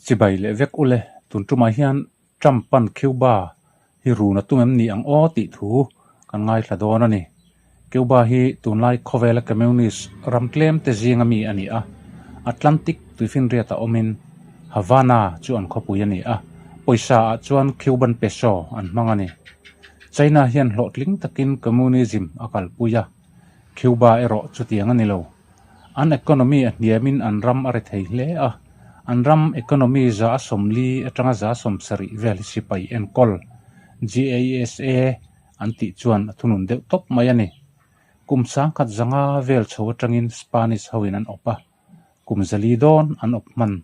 Chibai leh vek ule, tun tumah hian Trump-a'n Cuba hi run a tum em ni ang aw tih thu kan ngaithla dawn a ni. Cuba hi tunlai khawvela Communist ram tlem te zinga mi a ni a, Atlantic tuifinriat a awmin Havana chu an khawpui a ni a, pawisa ah chuan Cuban peso an hmang a ni. China hian hlawhtling takin Communism a kalpui a, Cuba erawh chutiang a ni lo. An economy a hniamin an ram a rethei hle a, an ram economy 40% atanga 70% vel hi sipai enkawl, GASA, an tih chuan a thunun deuh tawp mai a ni. Kum 1500 vel chho atangin Spanish hoin an awp a, kum 400 dawn an awp hman.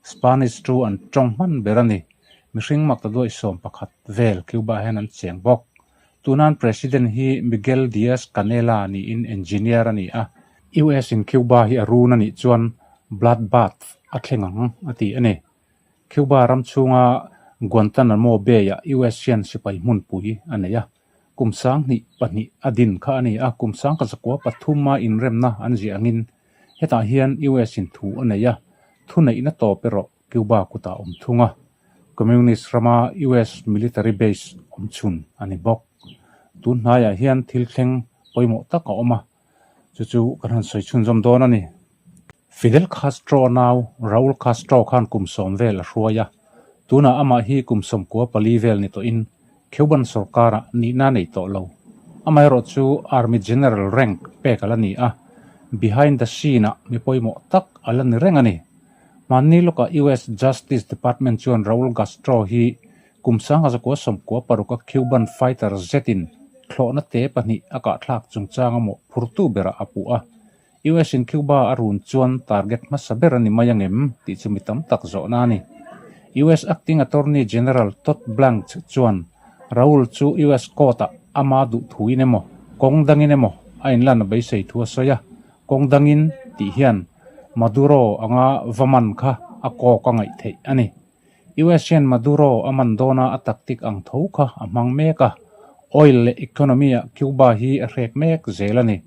Spanish chu an tawng hman ber a ni. Mihring maktaduaih 11 vel Cuba hian an cheng bawk. Tunan President hi Miguel Diaz-Canela niin engineer a ni a, US in Cuba hi a run a nih chuan bloodbath a thleng ang a ti a ni. Cuba ram chhunga Guantanamo Bay-ah US hian sipai hmunpui a nei a, kum 2002 a din kha a ni a, kum 1903 a inremna an ziah angin hetah hian US in thu a nei a, thuneihna tawp erawh Cuba kutah awm thung a, Communist rama US military base awm chhun a ni bawk. Tun hnaiah hian thil thleng pawimawh tak a awm a, chu chu kan han sawi chhunzawm dawn a ni. Fidel Castro nau Raul Castro khan kum 10 vel a hruai a, tunah amah hi kum 94 vel ni tawhin Cuban sorkarah nihna nei tawh lo. Amaherawhchu Army General rank pek a la ni a, behind the scene-ah mi pawimawh tak a la ni reng a ni. Hmanni lawkah US Justice Department chuan Raul Castro hi kum 1996 a Cuban fighter zetin thlawhna te pahnih a kahthlak chungchanga mawhphurtu berah a puh a. US in Cuba a run chuan target hmasa ber a ni mai angem tih chu mi tam tak zawhna a ni. US Acting Attorney General Todd Blanche chuan Raul chu US court-ah ama duh thuin emaw, kawng dangin emaw a inlan a beisei thu a sawi a. Kawng dangin tih hian Maduro anga va man kha a kawk a ngaih theih a ni. US hian Maduro a man dawna a tactic ang tho kha a hmang mek a, oil leh economy ah Cuba hi a hrek mek zel a ni.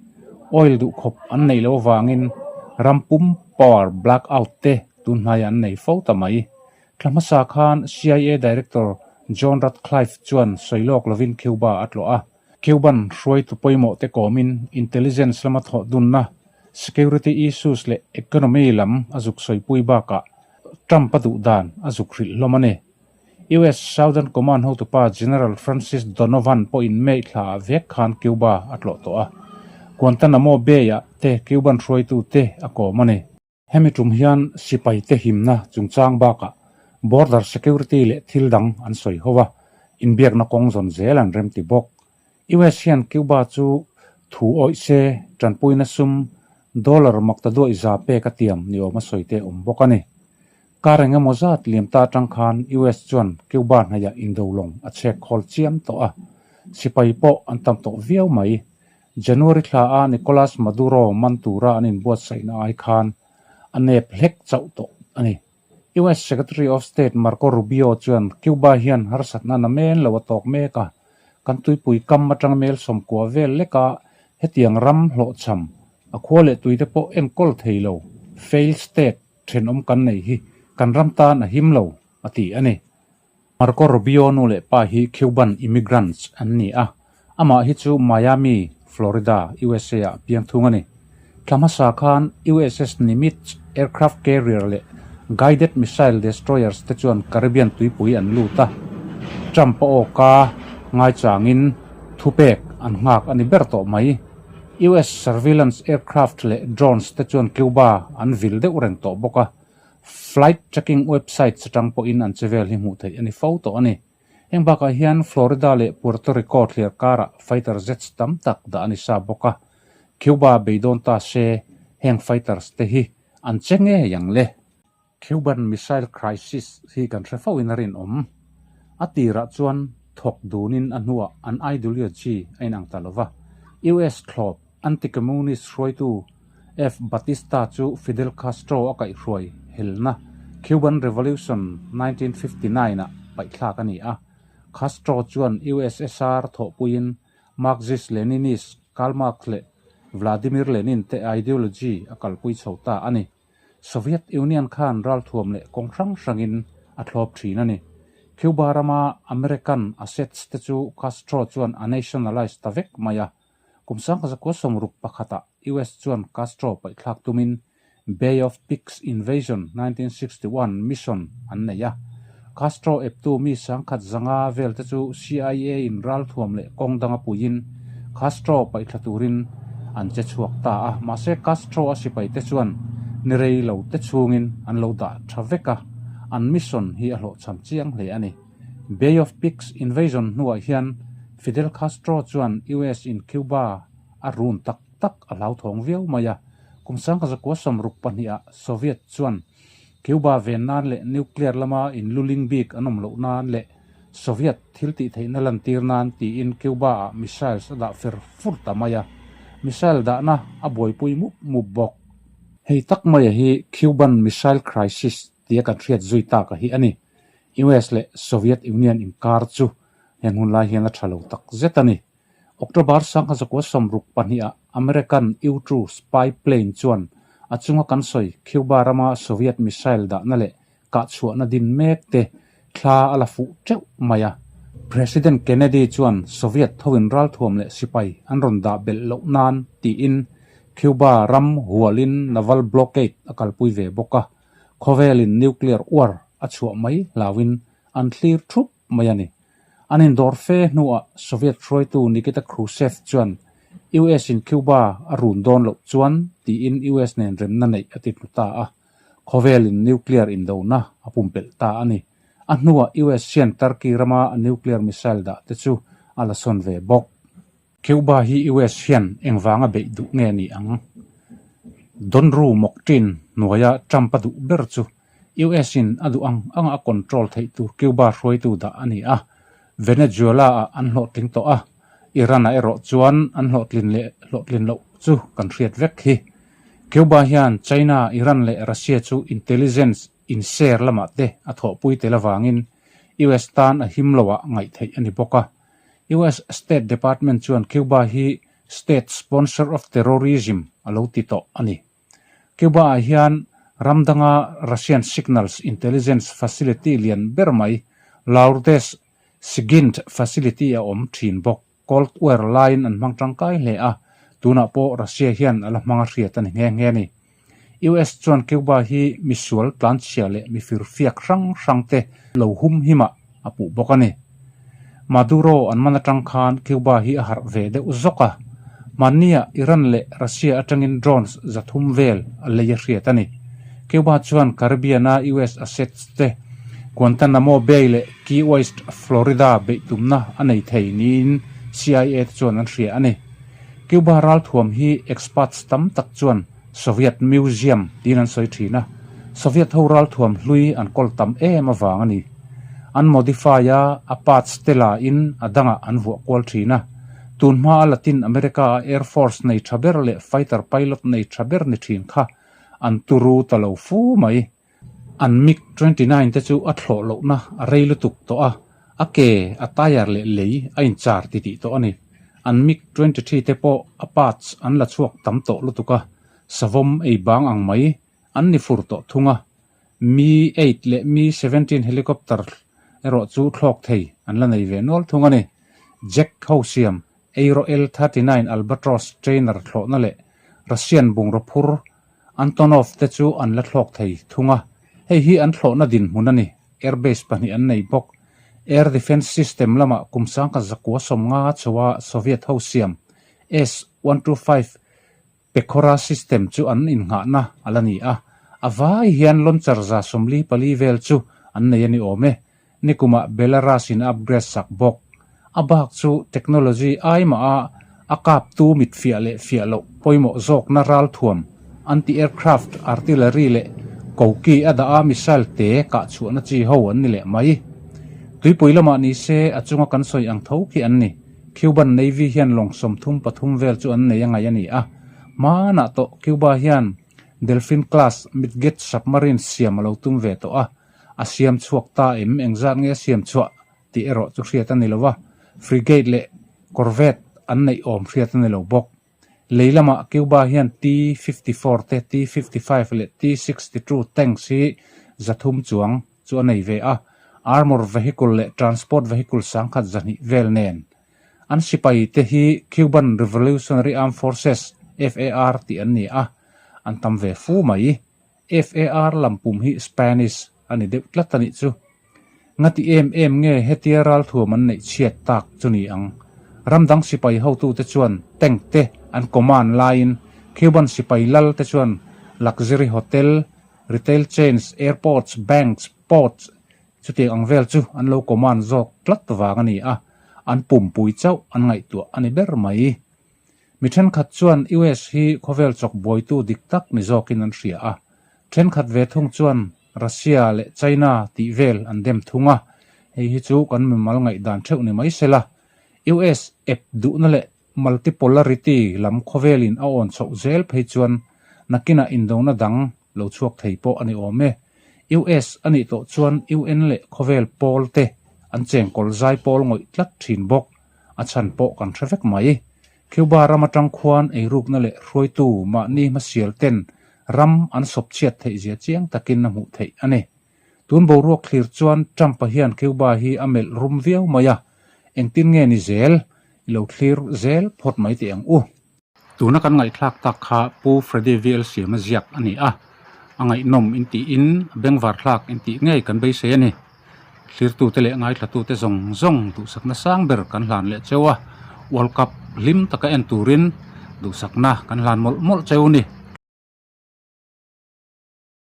Oil duhkhawp an neih loh avangin ram pum power blackout te tun hnaiah an nei fo ta mai. Thla hmasa khan CIA Director John Ratcliffe chuan sawi lawk lovin Cuba a tlawh a. Cuban hruaitu pawimawh te kawmin intelligence lama thawh dunna, security issues leh economy lam a zuk sawipui bakah Trump a duh dan a zuk hrilh hlawm a ni. US Southern Command hotupa General Francis Donovan pawhin May thlaah vek khan Cuba a tlawh tawh a, Guantanamo Bay-ah te Cuban hruaitu te a kawm a ni. Hemi tum hian sipai te himna chungchang bakah border security leh thil dang an sawi ho a, inbiakna kawng zawn zel an remti bawk. US hian Cuba chu thu awih se tanpuina sum dollar maktaduaih za pek a tiam ni awm a sawi te awm bawk a ni. Kar eng emaw zat liam ta atang khan US chuan Cuba hnaihah indo lawng a chhek khawl chiam tawh a, sipai pawh an tam tawh viau mai. January thla a Nicolas Maduro man tura an inbuatsaihna ai khan a nep hlek chauh tawh a ni. US Secretary of State Marco Rubio chuan Cuba hian harsatna na men lo a tawk mek a, kan tuipui kam atang mel 90 vel leka hetiang ram hlawhchham, a khua leh tuite pawh enkawl thei lo, failed state, thenawm kan nei hi kan ram tan a him lo, a ti a ni. Marco Rubio nu leh pa hi Cuban immigrants an ni a, amah hi chu Miami, Florida, USA ah piang thung a ni. Thla hmasa khan USS Nimitz aircraft carrier leh guided missile destroyers te chuan Caribbean tuipui an lut a, Trump a awka ngaichangin thupek an nghak a ni ber tawh mai. US surveillance aircraft leh drones te chuan Cuba an vil deuh reng tawh bawk a. Flight tracking websites atang pawhin an chevel hi hmuh theih a ni fo tawh a ni. Heng bakah hian Florida leh Puerto Rico thliar karah fighter jets tam tak dah a ni sa bawk a. Cuba beidawn ta se heng fighters te hi an che ngei ang le. Cuban Missile Crisis hi kan hre fo in a rinawm. A tirah chuan thawk dunin a hnuah an ideology a inang ta lova. US thlawp Anti-Communist hruaitu F. Batista chu Fidel Castro a kaihhruai helna Cuban Revolution 1959 ah paihthlak a ni a. Castro chuan USSR thawhpuiin Marxist-Leninist Karl Marx leh Vladimir Lenin te ideology a kalpui chho ta a ni. Soviet Union khan ralthuam leh kawng hrang hrangin a thlawp thin a ni. Cuba rama American assets te chu Castro chuan a nationalize ta vek mai a. Kum 1961 ah US chuan Castro paihthlak tumin Bay of Pigs Invasion 1961 mission an nei a. Castro eptu mi sangkhat zanga vel te chu CIA in ralthuam leh kawng danga puiin Castro paihthla turin an che chhuak ta a. Mahse Castro a sipai te chuan ni rei lo te chhungin an lo dah tha vek a, an mission hi a hlawhchham chiang hle a ni. Bay of Pigs Invasion hnuah hian Fidel Castro chuan US in Cuba a run tak tak a hlauthawng viau mai a. Kum 1962 ah Soviet chuan Cuba ven nan leh nuclear lama inluling bik an awm loh nan leh Soviet thil tih theihna lantir nan tiin Cuba ah missiles a dah fer fur ta mai a. Missile dahna a buaipui mup mup bawk. Hei tak maia hi Cuban Missile Crisis tia kan hriat zui tak a hi a ni. US leh Soviet Union inkar chu heng hun lai hian a tha lo tak zet a ni. October 1962 ah American U-2 spy plane chuan a chunga kan sawi Cuba rama Soviet missile dahna leh kahchhuahna din mek te thla a la fuh teuh mai a. President Kennedy chuan Soviet thoin ralthuam leh sipai an rawn dah belh loh nan tiin Cuba ram hualin naval blockade a kalpui ve bawk a, khawvelin nuclear war a chhuah mai hlauin an thlir thup mai a ni. An indawr fe hnuah Soviet hruaitu Nikita Khrushchev chuan US in Cuba a run dawn loh chuan tiin US nen remna neih a ti hlu ta a, khawvelin nuclear indona a pumpelh ta a ni. A hnuah US hian Turkey rama a nuclear missile dah te chu a la sawn ve bawk. Cuba hi US hian engvanga beih duh nge ni ang? Donru Moktin hnuaia Trump a duh ber chu US in a duh ang anga a control theih tur Cuba hruaitu dah a ni a, Venezuela ah an hlawhtling tawh a, Iran ah erawh chuan an hlawhtlin leh hlawhtlin loh chu kan hriat vek hi. Cuba hian China, Iran leh Russia chu intelligence in share lamah te a thawhpui tel avangin US tan a him loah ngaih theih a ni bawk a. US State Department chuan Cuba hi State Sponsor of Terrorism a lo ti tawh a ni. Cuba-ah hian ram danga Russian Signals Intelligence Facility lian ber mai Lourdes SIGINT Facility a awm thin bawk. Cold War laiin an hmang tangkai hle a, tunah pawh Russia hian a la hmang a hriat a ni nghe nghe a ni. US chuan Cuba hi misual tlanchhia leh mifirfiak hrang hrang te lo hum himah a puh bawk a ni. Maduro an man atang khan Cuba hi a harh ve deuh zawk a, mahniah Iran leh Russia atangin drones 300 vel a lei a hriat a ni. Cuba chuan Caribbean-a US assets te Guantanamo Bay leh Key West, Florida beih tumna a nei thei niin CIA te chuan an hria a ni. Cuba ralthuam hi experts tam tak chuan Soviet Museum tiin an sawi thin a, Soviet ho ralthuam hlui an kawl tam em avang a ni. An modify a, a parts te la in a dangah an vuah kual thin a. Tun hma a Latin America a Air Force nei tha ber leh fighter pilot nei tha ber ni thin kha an turu ta lo fu mai. An MiG 29 te chu a thlawh lohna a rei lutuk tawh a, a ke, a tyre leh lei a inchar titih tawh a ni. An MiG 23 te pawh a parts an la chhuak tam tawh lutuk a, savawm ei bang ang mai an ni fur tawh thung a. Mi eight leh Mi 17 helicopter erawh chu thlawk thei an la nei ve nual thung a ni. Jack ho siam Aero L-39 Albatros trainer thlawhna leh Russian bungraw phur Antonov te chu an la thlawk thei thung a, hei hi an thlawhna dinhmun a ni. Air base pahnih an nei bawk. Air defence system lamah kum 1950 chhoa Soviet ho siam S-125 Pekhora system chu an innghahna a la ni a, a vai hian launcher 44 vel chu an nei a ni awm e. Nikumah Belarus in a upgrade sak bawk. A bak chu technology ai mah a a kaptu mit fiah leh fiah loh pawimawh zawkna ralthuam, anti-aircraft artillery leh koki a dah a missile te kah chhuahna chi ho an ni leh mai. Tuipui lamah ni se a chunga kan sawi ang tho khi an ni. Cuban Navy hian lawng 33 vel chu an nei a ngaih a ni a. Hmanah tawh Cuba hian Delfin class midget submarine siam a lo tum ve tawh a. A siam chhuak ta em? Engzat nge a siam chhuah tih erawh chu hriat a ni lo va, frigate leh corvette an neih awm hriat a ni lo bawk. Lei lamah Cuba hian T 54 te, T 55 leh T 62 tanks hi 300 chuang chu a nei ve a, armour vehicle leh transport vehicle 10,200 vel nen. An sipai te hi Cuban Revolutionary Armed Forces, FAR, tih an ni a, an tam ve fu mai. FAR lam pum hi Spanish a ni deuh tlat a nih chu. Ngati em em nge hetia ralthuam an neih chhiat tak chu ni ang? Ram dang sipai hotute chuan tank te an command laiin Cuban sipai lal te chuan luxury hotel, retail chains, airports, banks, ports chutiang ang vel chu an lo command zawk tlat vang a ni a, an pumpui chauh an ngaihtuah a ni ber mai. Mi thenkhat chuan US hi khawvel chawk buaitu dik tak ni zawkin an hria a, thenkhat ve thung chuan Russia leh China tih vel an dem thung a, hei hi chu kan mimal ngaihdan theuh ni mai sela. US ep duhna leh multipolarity lam khawvelin a awn chhoh zel phei chuan nakinah indona dang lo chhuak thei pawh a ni awm e. US a nih tawh chuan UN leh khawvel pawl te an chengkawl zai pawl ngawih tlat thin bawk. A chhan pawh kan hre vek mai. Cuba ram atang khuan eirukna leh hruaitu mahni hmasial ten ram an sawp chhiat theih zia chiang takin a hmuh theih a ni. Tun boruak thlir chuan Trump-a hian Cuba hi a melh rum viau mai a, engtin nge ni zel i lo thlir zel phawt mai teh ang u. Tuna kan ngaihthlak tak kha Pu Freddy VL Siama ziak a ni a, a ngaihnawm intiin a bengvarthlak intih ngei kan beisei a ni. Thlirtute leh ngaithlatute zawng zawng duhsakna sang ber kan hlan leh cheu a, World Cup hlim taka en turin duhsakna kan hlan mawlh mawlh cheu a ni.